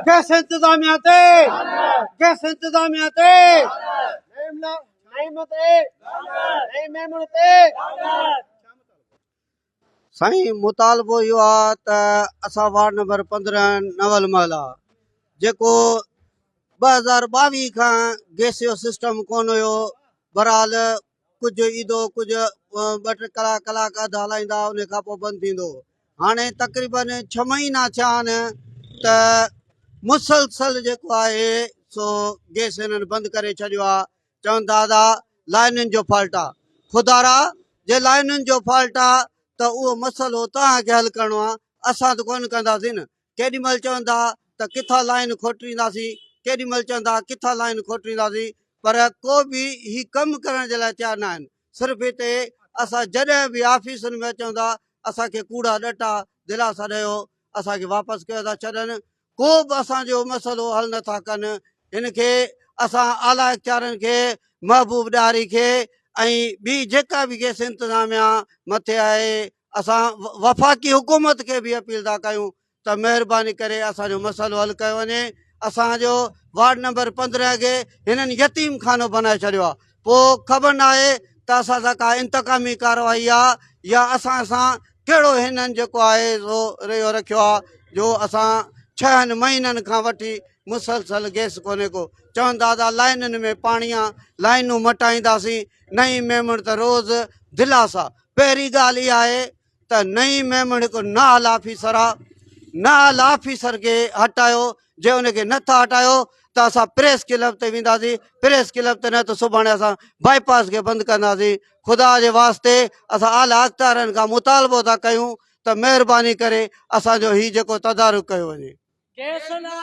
Gas انتظاميا تي gas انتظاميا تي. سائين مطالبو اهو آ ته اسان وارڊ نمبر 15 نول محل آ جيڪو 2022 کان گئس جو سسٽم ڪونه هيو، بهرحال ڪجهه ايندو ڪجهه ٻه ٽي ڪلاڪ ڪلاڪ اڌ هلائيندا ان کان پوء بند ٿيندو. هاڻي تقريبن 6 مهينا ٿيا آهن ته مسلسل جيڪو آهي سو گئس هنن بند ڪري ڇڏيو آ. چون ٿا ادا لائنن جو فالٽ آ. خدارا جي لائنن جو فالٽ آ ته اهو مسئلو توهان کي حل ڪرڻو آ، اسان ته ڪونه ڪنداسين نه. ڪيڏي مهل چون ٿا ته ڪٿان لائن کوٽرينداسين، ڪيڏي مهل چون ٿا ڪٿان لائن کوٽرينداسين، پر ڪو به هي ڪم ڪرڻ جي لاء تيار نه آهن. صرف هتي اسان جڏهن به آفيسن ۾ اچون ٿا اسان کي ڪوڙا ڏٽا دلاسا ڏيو اسان کي واپس ڪيو ٿا ڇڏن، ڪو به اسان جو مسئلو حل نه ٿا ڪن. هن کي اسان اعليٰ اختيارين کي، محبوب ڏاهري کي ۽ ٻي جيڪا به گئس انتظاميا مٿي آهي، اسان وفاقي حڪومت کي به اپيل ٿا ڪيون ته مهرباني ڪري اسان جو مسئلو حل ڪيو وڃي. اسان جو وارڊ نمبر 15 کي هنن يتيم خانو بنائي ڇڏيو آهي، پوء خبر ناهي ته اسان سان ڪا انتقامي ڪارروائي آهي يا اسان سان ڪهڙو هنن جيڪو آهي سو ريو رکيو آهي جو اسان 6 مهينن کان وٺي مسلسل گئس ڪونهي ڪو. چون ٿا ته لائنن ۾ پاڻي آ، لائنون مٽائينداسين. نئين ميمڻ ته روز دلاسا. پهرين ڳالهه اها آهي ته نئين ميمڻ هڪ نااهل آفيسر آ، نااهل آفيسر کي هٽايو، جي ان کي نه ٿا هٽايو ته اسان پريس ڪلب تي وينداسين، پريس ڪلب تي نه ته سڀاڻي اسان بائي پاس کي بند ڪنداسين. خدا جي واسطي اسان اعليٰ اختيارين کان مطالبو ٿا ڪيون ته مهرباني ڪري اسان جو هي جيڪو تدارڪ ڪيو وڃي.